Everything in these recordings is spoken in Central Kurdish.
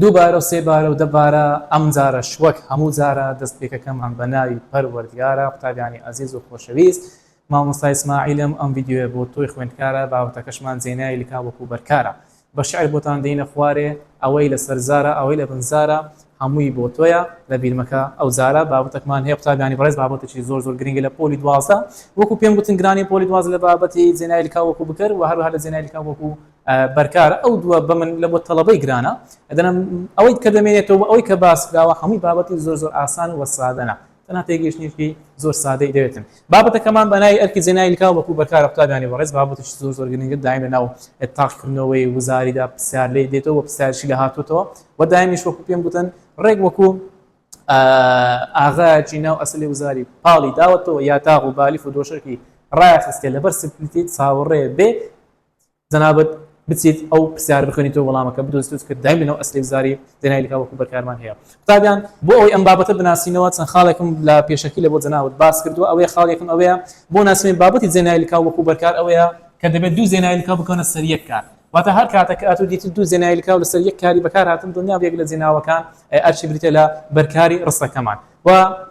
دووبارە و سێبارە و دەبارە ئەمجارەش وەک هەموو جارە دەست پێکەکەمان بە ناوی پەروەردگارە قوتابیانی ئەزیز و خۆشەویست مامۆستا ئیسماعیلم ئەم ڤیدیۆیە بۆ تۆی خوێندکارە بابەتەکەشمان جێناوی لکاو وەکو بەرکارە بە شعر بۆتان دێینە خوارێ ئەوەی لەسەر زارە ئەوەی لە بن زارە هەمووی بۆ تۆیە لە بیرمەکە ئەو جارە بابەتەکمان هەیە قوتابیانی بەڕێز بابەتێکی زۆر زۆر گرنگە لە پۆلی 12 وەکو پێم گوتن گرانی پۆلی 12 لە بابەتی جێناوی لکاو وەکو بکەر و هەروەها لە جێناوی لکاو وەکو بەرکارە ئەو دووە بە من لە بۆ تەڵەبەی گرانە ئەدەنە ئەوەی کە دەمێنێتەوە ئەوەی کە باس کراوە هەمووی بابەتی زۆر زۆر ئاسان و سادەنە تەنها تێگەیشتنێکی زۆر سادەی دەوێتن. بابەتەکەمان بە ناوی ئەرکی جێناوی لکاو وەکو بەرکارە قوتابیانی بەڕێز بابەتێکی زۆر زۆر گرنگە دایم لە ناو تاقیکردنەوەی وزاریدا پرسیار لێی دێتەوە و پرسیارشی لە هاتووەتەوە و دایمیش وەکو پێم گوتن ڕێک وەکو ئاغایەکی ناو ئەسلی وزاری پاڵی داوەتەوە یا تاغ و بالیف و دۆشەکی ڕایخستێ لەبەر سپلیتی چاوەڕێ بێ جەنابت بچیت ئەو پرسیارە بخوێنیتەوە وەڵامەکە بدۆزیتەوە چونکە دایم لەناو ئەسلی وزاری جەنابی لکاو وەکو بەرکارمان هەیە قوتابیان بۆ ئەوەی ئەم بابەتە بناسینەوە چەند خاڵێکم لە پێشەکی لە بۆ جەنابت باس کردووە ئەوەیە خاڵێکم ئەوەیە بۆ ناسینی بابەتی جێناوی لکاو وەکو بەرکار ئەوەیە کە دەبێت دوو جێناوی لکاو بکەونە سەر یەک کار واتە هەر کاتێک کە ئەتوو دیتت دوو جێناوی لکاو لەسەر یەک کاری بەکار هاتن دڵنیا بە یەک لە جێناوەکان ئەرچی بریتە لە بەرکاری ڕستەکەمان و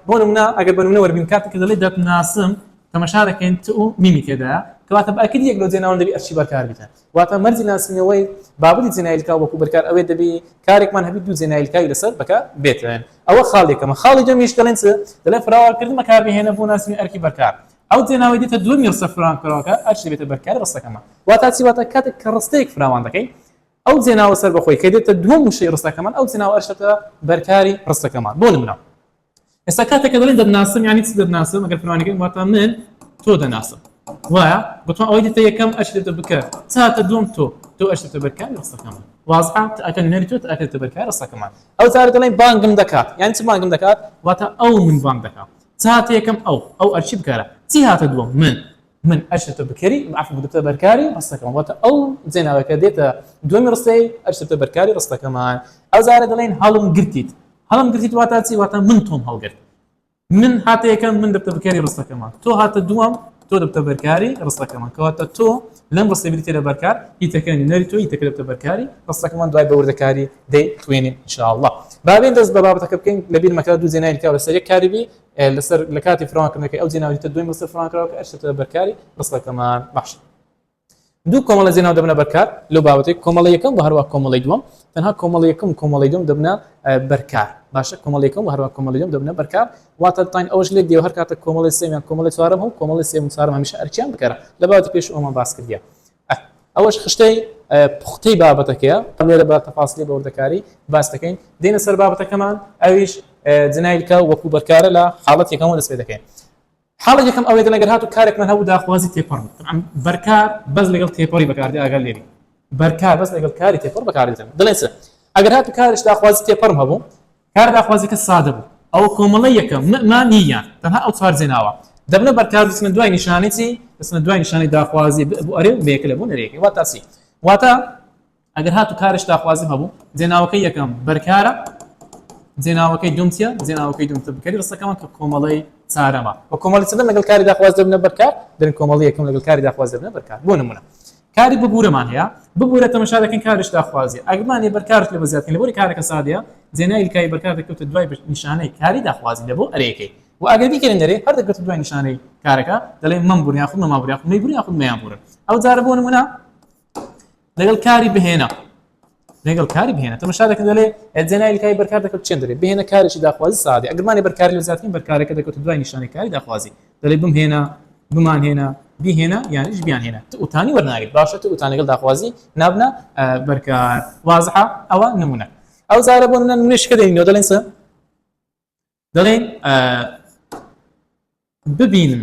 بۆ نمونە ئەگەر بە نمونە وەرگرین کاتێک کە دەڵێت دەتناسم تەمەشا دەکەین ت و میمی تێدایە کەواتە بە ئەکید یەک لەو جێناوانە دەبی ئەرچی بەرکار بیتن واتە مەرجی ناسینەوەی بابەتی جێناویلکاو وەکو بەرکار ئەوەیە دەبی کارێکمان هەبی دوو جێناویلکاوی لەسەر بەکار بێتن ئەوە خاڵ یەکەمە خاڵی دووەمیش دەڵێن چ دەڵێن فراوانکردن بەکاربهێنە بۆ ناسینی ئەرکی بەرکار ئەو جێناوەی دێتە دووەمی ڕستە فراوانکراوەکە ئەرچی دەبێتە بەرکاری ڕستەکەمان واتە چی واتە کاتێک کە ڕستەیەک فراوان دەکەین ئەو جێناوە سەربەخۆی کە دێتە دووەم وشەی ڕستەکەمان ئەو جێناوە ئەرچێتە بەرکاری ڕستەکەمان بۆ نمونە ئێستا کاتێک کە دەڵێن دەتناسم یعنی چ دەتناسم ئەگەر فراوانەکەی واتە من تۆ دەناسم وایە گوتمان ئەوەی دێتە یەکەم ئەش دێتە بکە چ هاتە دووەم تۆ تۆ ئەش دێتە بەرکاری ڕستەکەمان وازحە ئەکە نوێنەری تۆ ئەکە دێتە بەرکاری ڕستەکەمان ئەو جارە دەڵێن بانگم دەکات یعنی چ بانگم دەکات واتە ئەو من بانگ دەکات چ هاتە یەکەم ئەو ئەو ئەرچی بکارە چی هاتە دووەم من من ئەشتە بکەری عفو دێتە بەرکاری ڕستەکەمان واتە ئەو جێناوەکە دێتە دووەمی ڕستەی ئەشتە بەرکاری ڕستەکەمان ئەو جارە دەڵێن هەڵم گرتیت هەڵم گرتیت واتا چی واتا من تۆم هەڵگرت من هاتە یەکەم من دەبتە بکەری ڕستەکەمان تۆ هاتە دووەم تۆ دەبتە بەرکاری ڕستەکەمان کەواتە تۆ لەم ڕستەی بریتە لە بەرکار هیتەکە نوێنەری تۆ هیتەکە دەبتە بەرکاری ڕستەکەمان دوای بە وردەکاری دەی خوێنین ان شاء الله با بێن دەست بە بابەتەکە بکەین لەبیر مەکە دوو جێناوی لکاو لەسەر یەک کاری بی لەسەر لە کاتی فراوانکردنەکەی ئەو جێناوی دوای ڕستە فراوانکراوە کە ئەشتە بەرکاری ڕستەکەمان باشە دوو کۆمەڵە جێناو دەبنە بەرکار لەو بابەتەی کۆمەڵی یەکەم و هەروە کۆمەڵی دووەم تەنها کۆمەڵی یەکەم و کۆمەڵی دووەم دەبنە بەرکار باشە کۆمەڵی یەکەم و هەروە کۆمەڵی دووەم دەبنە بەرکار واتە تاین ئەوش لێک دیێ هەر کاتە کۆمەڵی سێم یان کۆمەڵی چوارەم هەو کۆمەڵی سێم و چوارەم هەمیشە ئەرکیان بکەرە لە بابەتی پێش ئەومان باس کردیە ئەوەش خشتەی پوختەی بابەتەکەیە لێرە بە تەفاسلی بە وردەکاری باس دەکەین دێنە سەر بابەتەکەمان ئەویش جنایلکە وەکو بەرکارە لە حاڵەت یەکەمەوە دەست پێ دەکەین حاڵی یەکەم ئەوەیە دەڵێن گەر هاتوو کارێکمان هەبوو داخوازی تێپەڕ بوو تەبعەن بەرکار بەس لەگەڵ تێپەڕی بەکاردێ ئاگات لێ بی بەرکار بەس لەگەڵ کاری تێپەڕ بەکاردێتن دەڵێن چ ئەگەر هاتوو کارێک داخوازی تێپەڕم هەبوو کار داخوازیەکە سادە بوو ئەوە کۆمەڵە یەکەم مئما نییان تەنها ئەو چوار جێناوە دەبنە بەرکار دەچنە دوای نیشانەی چی دەچنە دوای نیشانەی داخوازی بۆ ئەرێ و بێکە لە بۆ نەرێکەی واتا چی واتا ئەگەر هاتوو کارش داخوازیم هەبوو جێناوەکەی یەکەم بەرکارە جێناوەکەی دوم چیە جێناوەکەی دوم بکەری ڕستەکەمان کە کۆمەڵەی چارەمە و کۆمەڵی چەندەم لەگەڵ کاری داخواز دەبنە بەرکار دەن کۆمەڵی یەکەم لەگەڵ کاری داخواز دەبنە بەرکار بۆ نمونە کاری ببوورەمان هەیە ببوورە تەمەشا دەکەین کارش داخوازی ئەگەرمانێ بەرکارش لە بەزیاتکەین لەبەری کارەکە سادەیە جێناوی لکاوی بەرکار دەکەوتە دوای نیشانەی کاری داخوازی لە بۆ ئەرێکەی و ئەگەر بیکەین دەرێ هەر دەکەوتە دوای نیشانەی کارەکە دەڵێ مەم بوون یاخود مەما بوون یاخود مەی بوون یاخود مەیان بوورن ئەو جارە بۆ نمونە لەگەڵ کاری بهێنە لەگەڵ کاری بهێنە تەمەشا دەکەن دەڵێ جێناوی لکاوی بەرکار دەکەوت چێن دەرێ بهێنە کارێکی داخوازی سادی ئەگەرمانی بەرکاری لە زیاترین بەرکارەکە دەکەوتە دوای نیشانەی کاری داخوازی دەڵێ بمهێنە بمانهێنە بیهێنە یانیش بیانهێنە ئوتانی وەرناگرێت باشە تە ئوتان لەگەڵ داخوازی نابنە بەرکار وازحە ئەوە نمونە ئەو جارە بۆ نمونە نمونەشکە دەینەوە دەڵێن چ دەڵێن ببینن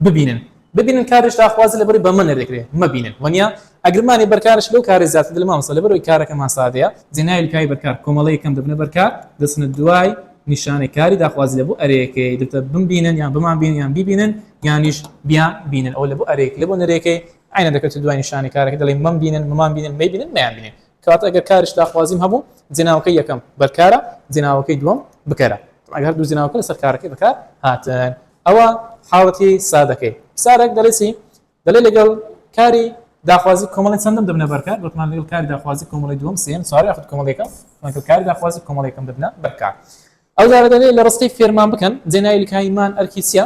ببینن ببینن کارش داخوازی لەبەری بەمە نەدەکرێت مەبینن وەنیە ئەگرمانی بەرکارش لەو کاری زیاتر دڵ مامۆستا لەبەرەوەی کارەکەمان سادەیە جێناوی لکاوی بەرکار کۆمەڵەی یەکەم دەبنە بەرکار دەچنە دوای نیشانەی کاری داخوازی لە بۆ ئەرێکەی دەبتە بمبینن یان بمان بینن یان بیبینن یانیش بیان بینن ئەو لە بۆ ئەرێک لە بۆ نەرێکەی عینە دەکەوتە دوای نیشانەی کارەکە دەڵێ مەم بینن مەمان بینن مەیبینن مەیان بینن کەواتە ئەگەر کارش داخوازیم هەبوو جێناوەکەی یەکەم بەرکارە جێناوەکەی دووەم بکەرە ئەگەر هەردوو جێناوەکە لەسەر کارەکەی بەکار هاتن ئەوە حاڵەتی سادەکەی پرسیارێک دەڵێ چی دەڵێ لەگەڵ کاری داخوازی کۆمەڵی چەندەم دەبنە بەرکار؟ گوتمان لەگەڵ کاری داخوازی کۆمەڵی دووەم، سێیەم، چوارەم یاخود کۆمەڵی یەکەم، لەگەڵ کاری داخوازی کۆمەڵی یەکەم دەبنە بەرکار. ئەو جارە دەڵێ لە ڕستەی فێرمان بکەن جێناوی لکاوی مان ئەرکی چییە؟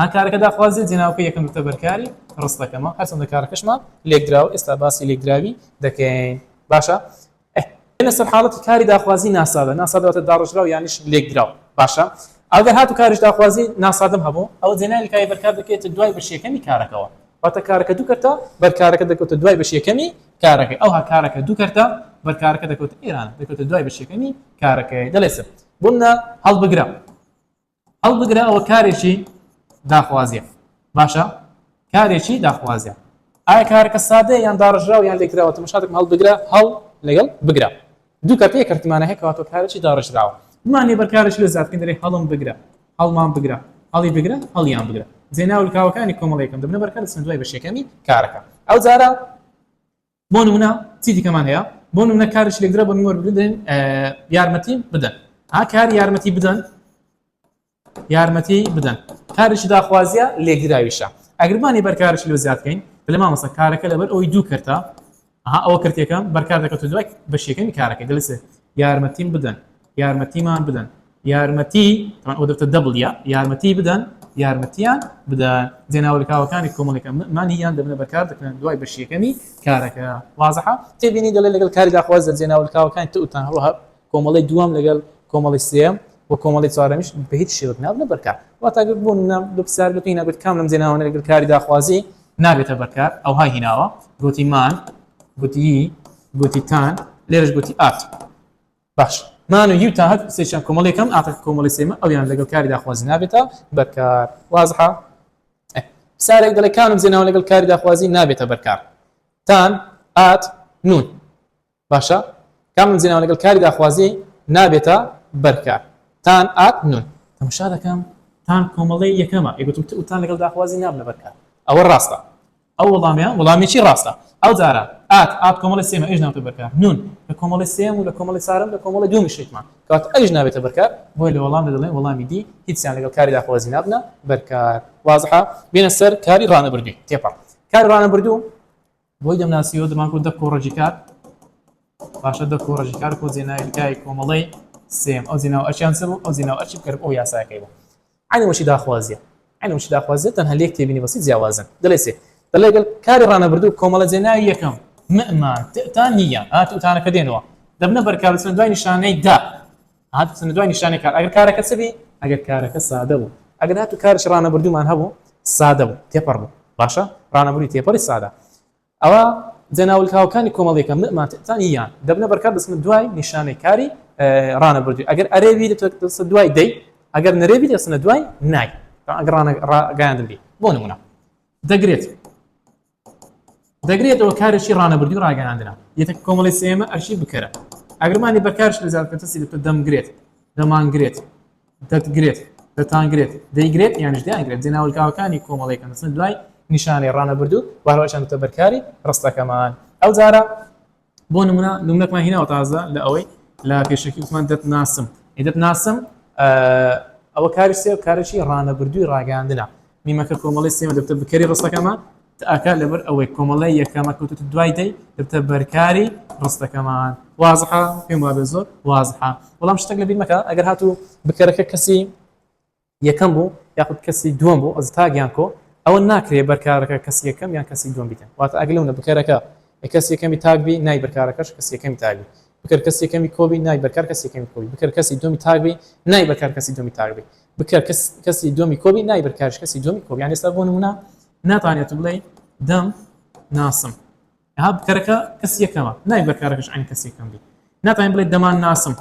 ها کارەکە داخوازی جێناوەکە یەکەم دەبتە بەرکاری ڕستەکەمە، هەرچەندە کارەکەشمان لێکدراوە، ئێستا باسی لێکدراوی دەکەین. باشە بێنە سەر حاڵەتی کاری داخوازی ناسادە، ناسادە واتە داڕێژراو یانیش لێکدراو. باشە ئەگەر هاتوو کاریش داخوازی ناسادەم هەبوو ئەوە جێناوی لکاوی بەرکار دەکەوێتە دوای بەشی یەکەمی کارەکەوە، واتە کارەکە دوو کەرتە بەرکارەکە دەکەوتە دوای بەشی یەکەمی کارەکەی، ئەوها کارەکە دوو کەرتە بەرکارەکە دەکەوتە ئێران دەکەوتە دوای بەشی یەکەمی کارەکەی. دەڵێ چ بۆ منە هەڵبگرە، هەڵبگرە ئەوە کارێکی داخوازیە. باشە کارێکی داخوازیە، ئایا کارەکە سادەیە یان داڕژراو یان لێکدراوە؟ تەماشا دەکەم هەڵبگرە هەڵ لەگەڵ بگرە دوو کەرتە یەک کەرتمانە هەیە کەواتە کارێکی داڕژراوە. بمانێ بەرکارێکی لێ زیاد بکەین دەرێ هەڵم بگرە، هەڵمان بگرە، هەڵی بگرە، هەڵیان بگرە. جێناو لکاوەکانی کۆمەڵ یەکەم دەبنە بەرکار دەچنە دوای بەشی یەکەمی کارەکە. ئەو جارە بۆ نمونە چی دیکەمان هەیە؟ بۆ نمونە کارێکی لێکدرا بۆ نمونە بدەن یارمەتی بدەن. ها کار یارمەتی بدەن، یارمەتی بدەن کارێکی داخوازیە لێکدراویشە. ئەگەر بمانی بەرکارێکی لۆ زیاد بکەین دەڵێ مامۆستا کارەکە لەبەر ئەوەی دوو کەرتە، ئەها ئەوە کەرتێکە بەرکار دەکەوتە دوای بەشی یەکەمی کارەکەی، دەڵێ چ؟ یارمەتیم بدەن، یارمەتیمان بدەن، یارمەتی طبعا ئەوە دەبێتە double یا یارمەتی بدەن، یارمەتیان بدەن. جێناوەلکاوەکانی کۆمەڵێکە مانیان دەبنە بەرکار دەکەن دوای بەشی یەکەمی کارەکە. وازحە؟ تێبینی دەڵێ لەگەڵ کاری داخواز دەر جێناوەلکاوەکانی تئ و تان هەروەها کۆمەڵەی دووەم لەگەڵ کۆمەڵی سێیەم و کۆمەڵی چوارەمیش بە هیچ شێوەک نابنە بەرکار. واتە ئەگەر بۆ نمونە لە پرسیار لە تۆی نابێت کام لەم جێناوانە لەگەڵ کاری داخوازی نابێتە بەرکار، ئەوهای هیناوە، گوتی مان، گوتی ی، گوتی تان، لێرەش گوتی ئات. باش مان و ی و تان هەر سێکیان کۆمەڵی یەکەم، ئاتەکە کۆمەڵی سێیەمە، ئەویان لەگەڵ کاری داخوازی نابێتە بەرکار. وازحە؟ پرسیارێک دەڵێ کام لەم جێناوە لەگەڵ کاری داخوازی نابێتە بەرکار؟ تان، ئات، نون. باشە کام لەم جێناوە لەگەڵ کاری داخوازی نابێتە بەرکار؟ تان، ئات، نون. تەماشا دەکەم تان کۆمەڵەی یەکەمە، ئێ گوتم ت و تان لەگەڵ داخوازی نابنە بەرکار، ئەوە ڕاستە، ئەو وەڵامەیە وەڵامێکی ڕاستە. ئەو جارە ئات، ئات کۆمەڵی سێیەمە ئەویش نابێتە بەرکار، نون لە کۆمەڵی سێیەم و لە کۆمەڵی چوارەم لە کۆمەڵی دووەمیش شەیتمان، کەواتە ئەویش نابێتە بەرکار، بۆیە لە وەڵامدا دەڵێن وەڵامی دی هیچیان لەگەڵ کاری داخوازی نابنە بەرکار. وازحە؟ بێنە سەر کاری ڕانەبردووی تێپەڕ. کاری ڕانەبردوو بۆی دەمناسیەوە دەمان گوت دە کۆڕەجی کار. باشە دە کۆڕەجی کار کۆ جێناوی لکاوی کۆمەڵەی سێم ئەو جێناو ئەرچیان چ بوو؟ ئەو جێناو ئەرچی بکەرم ئەو یاساکەی بوو. عەینە وەچی داخوازیە، عەینە وەچی داخوازیە تەنها لێک تێبینی بەسیط جیاوازن. دەڵێ چی؟ دەڵێ گەر کاری ڕانەبردوو کۆمەڵە جێناوی یەکەم مئمان تئتان نییە، ها تئتانەکە دێنەوە دەبنە بەرکار دەچنە دوای نیشانەی دا، ها دەچنە دوای نیشانەی کار. ئەگەر کارەکە چ بی؟ ئەگەر کارەکە سادە بوو. ئەگەر هاتوو کارێکی ڕانەبردوومان هەبوو سادە بوو تێپەڕ بوو. باشە ڕانەبردووی تێپەڕی سادە ئەوە جێناولکاوەکانی کۆمەڵ یەکەم مئمان تئتان یان دەبنە بەرکار دەچنە دوای نیشانەی کاری ڕانەبردووی. ئەگەر ئەرێ بی دەچنە دوای دەی، ئەگەر نەرێ بی دەچنە دوای نای. ئەگەر ڕاگەیاندن بی بۆ نمونە دەگرێت، دەگرێتەوە کارێکی ڕانەبردووی ڕاگەیاندنە یەتە کۆمەڵی سێمە ئەرشی بکەرە. ئەگەرمانی بەرکارش لە زیاد بکەن دەبێت دەمگرێت، دەمانگرێت، دەتگرێت، دەتانگرێت، دەیگرێت یانیش دەیانگرێت. جێناولکاوەکانی کۆمەڵێکە دەچنە دوای نیشانەی ڕانەبردوو و هەروەها دەبێتە بەرکاری ڕستەکەمان. ئەو جارە بۆ نمونە نمونەکمان هیناوە تازە لە ئەوەی لە پێشەکی وتمان دەتناسم، ئێ دەتناسم ئەوە کاری سێ کارێکی ڕانەبردووی ڕاگەیاندنە. میمەکە کۆمەڵی سێمە دەبێتە بکەری ڕستەکەمان، تاکە لەبەر ئەوەی کۆمەڵی یەکەمە کەوتوتە دوای دەی دەبێتە بەرکاری ڕستەکەمان. وازحە؟ پێم وابێ زۆر وازحە. بەڵام شتێک لەبیر مەکە، ئەگەر هاتوو بکەرەکە کەسی یەکەم بوو یاخود کەسی دووەم بوو ئەز تاک یان کۆ، ئەوە ناکرێ بەرکارەکە کەسی یەکەم یان کەسی دووەم بیتن. واتە ئەگەر لەونە بکەرەکە کەسی یەکەمی تاک بی نای بەرکارەکەش کەسی یەکەمی تاک بی، بکەر کەسی یەکەمی کۆ بی نای بەرکار کەسی یەکەمی کۆ بی، بکەر کەسی دووەمی تاک بی نای بەرکار کەسی دووەمی تاک بی، بکەر کەسی دووەمی کۆ بی نای بەرکارش کەسی دووەمی کۆ بی. یان ئێستا بۆ نمونە ناتوانێت بڵێ دەم ناسم، ها بکەرەکە کەسی یەکەمە نای بەرکارەکەش عین کەسی یەکەم بی. ناتوانین بڵێ دەمان ناسم،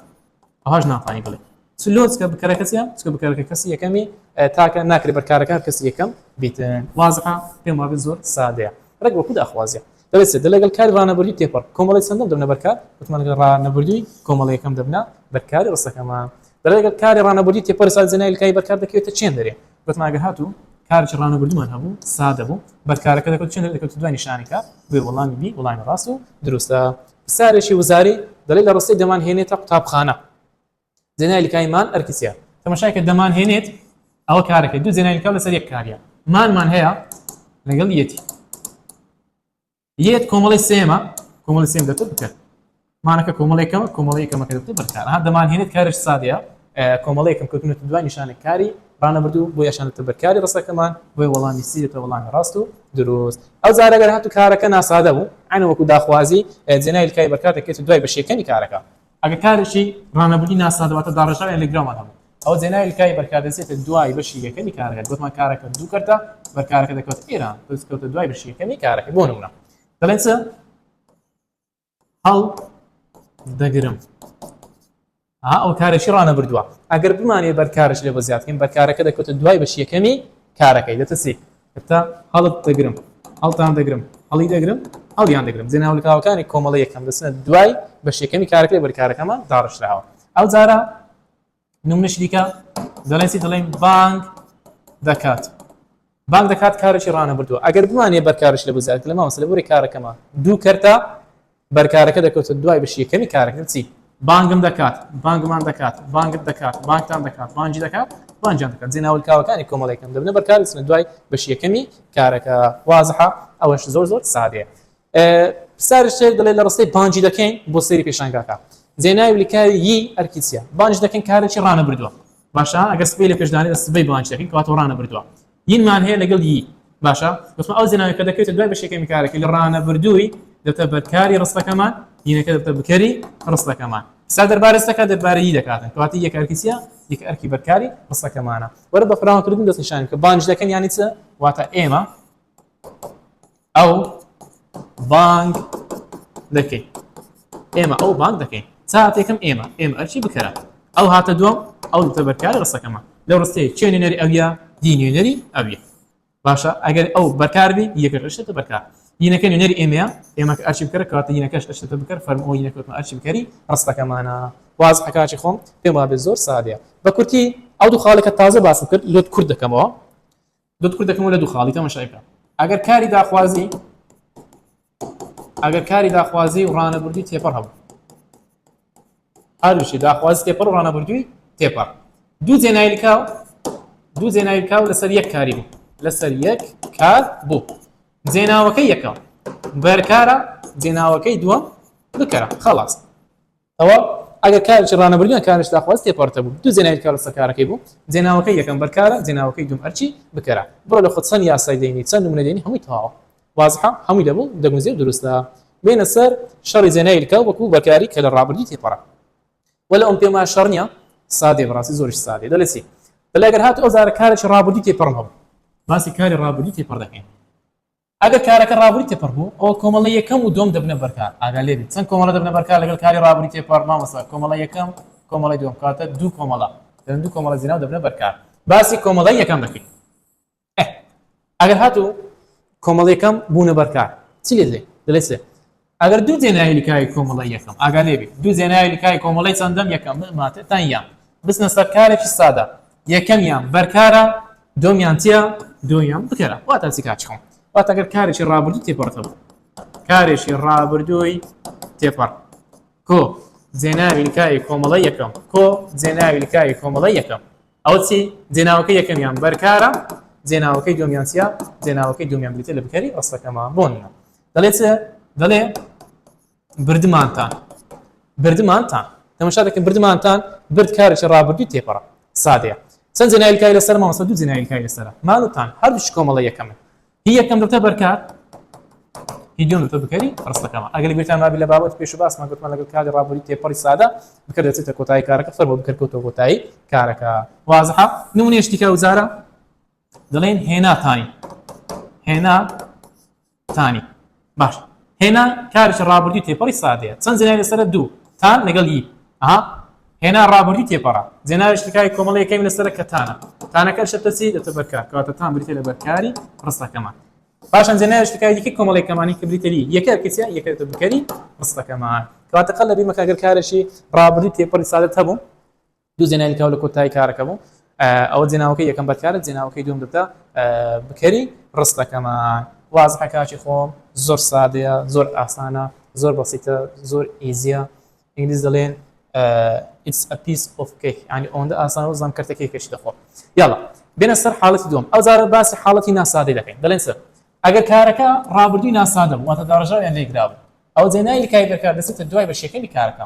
ئەوهاش ناتوانین بڵێ چ لۆ چکە بکەرەکە چیە؟ چکە بکەرەکە کەسی یەکەمی تاکە ناکرێت بەرکارەکە هەر کەسی یەکەم بیتن. وازحە؟ پێم وابێت زۆر سادەیە، ڕێک وەکو داخوازیە. دەڵێ چ؟ دەڵێ لەگەڵ کاری ڕانەبردووی تێپەڕ کۆمەڵی چەندەم دەبنە بەرکار؟ وتمان لەگەڵ ڕانەبردووی کۆمەڵی یەکەم دەبنە بەرکاری ڕستەکەمان. دەڵێ لەگەڵ کاری ڕانەبردووی تێپەڕی سادە جێناوی لکاوی بەرکار دەکەوێتە چێن دەرێ؟ وتمان ئەگەر هاتوو کارێکی ڕانەبردوومان هەبوو سادە بوو بەرکارەکە دەکەوت چێن دەرێ؟ دەکەوت دوای نیشانی کار. بۆیە وەڵامی بی وەڵامی ڕاست و دروستە. پرسیارێکی وزاری دەڵێ لە ڕستەی دەمانهێنێتە قوتابخانە جێناوی لکاوی مان ئەرکی چییە؟ تەماشای کە دەمانهێنێت ئەوە کارەکەی دوو جێناوی لکاو لەسەر یەک کاریە، مانمان هەیە لەگەڵ یەتی. یەت کۆمەڵی سێمە کۆمەڵی سێم دەتە بکەر مانەکە کۆمەڵێکەمە کۆمەڵی یەکەمەکە دەبێتە بەرکار ها دەمانهێنێت کارش سادەیە کۆمەڵێکم کەوتونەتە دوای نیشانە کاری ڕانەبردوو بۆ یاشانەتە بەرکاری ڕستەکەمان بۆی وەڵامی سی دێتە وەڵامی ڕاست و دروست ئەو جارە گەر هاتوو کارەکە ناسادە بوو عینە وەکو داخوازی جێناوی لکاوی بەرکار دەکەوێتە دوای بەشی یەکەمی کارەکە ئەگەر کارێکی ڕانەبردووی ناسادە واتە داڕێژراو یان لێکدراومان هەبوو ئەوە جێناوی لکاوی بەرکار دەچێتە دوای بەشی یەکەمی کارەکە گوتمان کارەکە دوو کەرتە بەرکارەکە دەکەوێتە ئێران دەکەوتە دوای بەشی یەکەمی کارەکە بۆ نمونە دەڵێن چ هەڵ دەگرم ها ئەو کارێکی ڕانەبردووە ئەگەر بمانێ بەرکارش لێ بۆ زیاد بکەین بەرکارەکە دەکەوتە دوای بەشی یەکەمی کارەکەی دەتە چی دەتە هەڵت دەگرم هەڵتان دەگرم هەڵی دەگرم هەڵیان دەگرم جێناولکاوەکانی کۆمەڵی یەکەم دەچنە دوای بەش یەکەمی کارەکەی بەرکارەکەمان داڕشراوە ئەو جارە نمونەشی دیکە دەڵێن چی دەڵێن بانگ دەکات بانگ دەکات کارێکی ڕانەبردووە ئەگەر بمانێ بەرکارش لە بزیاد لە مامۆستا لە بوری کارەکەمە دوو کەرتە بەرکارەکە دەکەوتە دوای بەشی یەکەمی کارەکە چی بانگم دەکات بانگمان دەکات بانگت دەکات بانگتان دەکات بانگی دەکات بانگیان دەکات جێناولکاوەکانی کۆمەڵێکم دەبنە بەرکار دەچنە دوای بەشی یەکەمی کارەکە وازحە ئەوەش زۆر زۆر سادەیە پرسیارش شێر دەڵێ لە ڕستەی بانگی دەکەین بۆ سەیری پێشانگاکە جێناوی لکاوی ی ئەرکی چییە بانگی دەکەین کارێکی ڕانەبردووە باشە ئەگەر سبەی لە پێشدانێ سبەی بانگی دەکەین کەواتە ڕانەبردووە یینمان هەیە لەگەڵ ی باشە گوتم ئەو جێناوی کە دەکەوێتە دوای بەشێکەمی کارەکەی لە ڕانەبردووی دەبتە بەرکاری ڕستەکەمان یینەکە دەبتە بکەری ڕستەکەمان پرسیار دەربارەی ڕستەکە دەربارەی ی دەکاتن کەواتە یەک ئەرکی چییە یەک ئەرکی بەرکاری ڕستەکەمانە وەرە بە فراوانکردن دەستنیشانی بکە بانگی دەکەن یانی چ واتە ئێمە ئەو بانگ دەکەین ئێمە ئەو بانگ دەکەین ساتێکم ئێمە ئێمە ئەرچی بکەرە ئەو هاتە دووەم ئەو دەبتە بەرکاری ڕستەکەمە لەو ڕستەیە کێ نوێنەری ئەویە دی نوێنەری ئەویە باشە ئەگەر ئەو بەرکار بی یەکەش ئەشتە بەرکار یینەکە نوێنەری ئێمەیە ئێمە کە ئەرچی بکەرە کەواتە یینەکەش ئەشتە بکەر فەرموو ئەو یینەکە وتمان ئەرچی بکەری ڕستەکەمانە وازحە کاکی خۆم پێم وابێ زۆر سادەیە بە کورتی ئەو دوو خاڵێکە تازە باسم کرد لۆت کورت دەکەمەوە لۆت کورت دەکەمەوە لە دوو خاڵی تەماشای بکە ئەگەر کاری داخوازی ئەگەر کاری داخوازی و ڕانەبردووی تێپەڕ هەبوو هەروشی داخوازی تێپەڕ و ڕانەبردووی تێپەڕ دوو جێناوی لکاو دوو جێناوی لکاو لەسەر یەک کاری بوو لەسەر یەک کار بوو جێناوەکەی یەکەم بەرکارە جێناوەکەی دووەم بکەرە خلاص ئەوە ئەگەر کارێکی ڕانەبردوو یان کارێکی داخواز تێپەڕتە بوو دوو جێناوی لکاو لەسەر کارەکەی بوو جێناوەکەی یەکەم بەرکارە جێناوەکەی دووم ئەرچی بکەرە بڕۆ لە خۆت چەند یاسای دەینی چەند نمونە دێنی هەمووی تەواوە وازحە هەمووی دەبوو دەگونجێ و دروستە بێنە سەر شەڕی جێناوی لکاو وەکو بەرکاری کە لە ڕابردووی تێپەڕە وەلە ئەم پێم وایە شەڕ نییە سادەیە بەڕاستی زۆریش سادەیە دەڵێ چی دەڵێ ئەگەر هاتوو ئەو جارە کارێکی ڕابردووی تێپەڕم هەبوو باسی کاری ڕابردووی تێپەڕ دەکەین ئەگەر کارەکە ڕابردووی تێپەڕ بوو، ئەوە کۆمەڵەی یەکەم و دووەم دەبنە بەرکار. ئاگا لێ بێت چەند کۆمەڵە دەبنە بەرکار لەگەڵ کاری ڕابردووی تێپەڕ؟ مامۆستا کۆمەڵەی یەکەم، کۆمەڵەی دووەم، کەواتە دوو کۆمەڵە دەبن دوو کۆمەڵە جێناو دەبنە بەرکار. باسی کۆمەڵەی یەکەم دەکەین. ئێ ئەگەر هاتوو کۆمەڵ یەکەم بوونە بەرکار چی لێ دەڵێ؟ دەڵێ چ؟ ئەگەر دوو جێناوی لکاوی کۆمەڵەی یەکەم، ئاگا لێ بێ، دوو جێناوی لکاوی کۆمەڵەی چەندەم یەکەم، ماتە تەنیا بچنە سەر کارێکی سادە، یەکەمیان بەرکارە، دووەمیان چییە؟ دووەمیان بکەرە. واتە چی کاکی خۆم؟ واتە ئەگەر کارێکی ڕابردوو تێپەڕت هەبوو، کارێکی ڕابردووی تێپەڕ، کۆ جێناوی لکاوی کۆمەڵەی یەکەم، کۆ جێناوی لکاوی کۆمەڵەی یەکەم، ئەوە چی؟ جێناوەکەی یەکەمیان بەرکارە، جێناوەکەی دووەمیان چییە؟ جێناوەکەی دووەمیان بریتییە لە بکەری ڕستەکەمان. بۆ نموونە دەڵێ چ؟ دەڵێ بردمانتان بردمانتان تەماشا دەکەن بردمانتان برد کارێکی ڕابردووی تێپەڕە سادەیە چەند جێناوی لکاوی لەسەر مامۆستا دوو جێناوی لکاوی لەسەرە مان و تان هەردووش کۆمەڵە یەکەمن هی یەکەم دەبتە بەرکار هی دووەم دەبتە بکەری ڕستەکەمە ئەگەر بیرتان مابی لە بابەت پێش و باسمان گوتمان لەگەڵ کاری ڕابردووی تێپەڕی سادە بکەر دەچێتە کۆتایی کارەکە فەرموو بکەر کەوتەوە کۆتایی کارەکە وازحە نمونەیەکی دیکە وزارە دەڵێن هێناتانی هێنا تانی باش هێنا کارێکی ڕابردووی تێپەڕی سادەیە چەند جێناوی لەسەرە دوو تان لەگەڵ ی ئەها هێنا ڕابردووی تێپەڕە جێناوی شتکای کۆمەڵی یەکەمی لەسەرە کە تانە تانەکە شتە چی دەتە بەرکار کەواتە تان بریتە لە بەرکاری ڕستەکەمان پاشان جێناوی شتکای دیکەی کۆمەڵی کەمانی کە بریتە لی یەکە کەسیە یەکە دەتە بکەری ڕستەکەمان کەواتە قەل لە بیرمەکە ئەگەر کارێکی ڕابردووی تێپەڕی سادەت هەبوو دوو جێناوی لکاو لە کۆتایی کارەکە بوو ئەوە جێناوەکەی یەکەم بەرکارە جێناوەکەی دووەم دەبتە بکەری ڕستەکەمان وازحە کاکی خۆم زۆر سادەیە زۆر ئاسانە زۆر بەسیتە زۆر easy یە ئینگلیز دەڵێن it's a piece of cake ینی ئەوەندە ئاسانە و زان کەرتەکەی کەشی دەخۆ یاڵا بێنە سەر حاڵەتی دووەم ئەو جارە باسی حاڵەتی ناسادەی دەکەین دەڵێن سەر. ئەگەر کارەکە ڕابردووی ناسادە بوو واتە داڕێژراو یان لێکدرابوو ئەوە جێناوی لکاوی بەرکار دەچێتە دوای بەشی یەکەمی کارەکە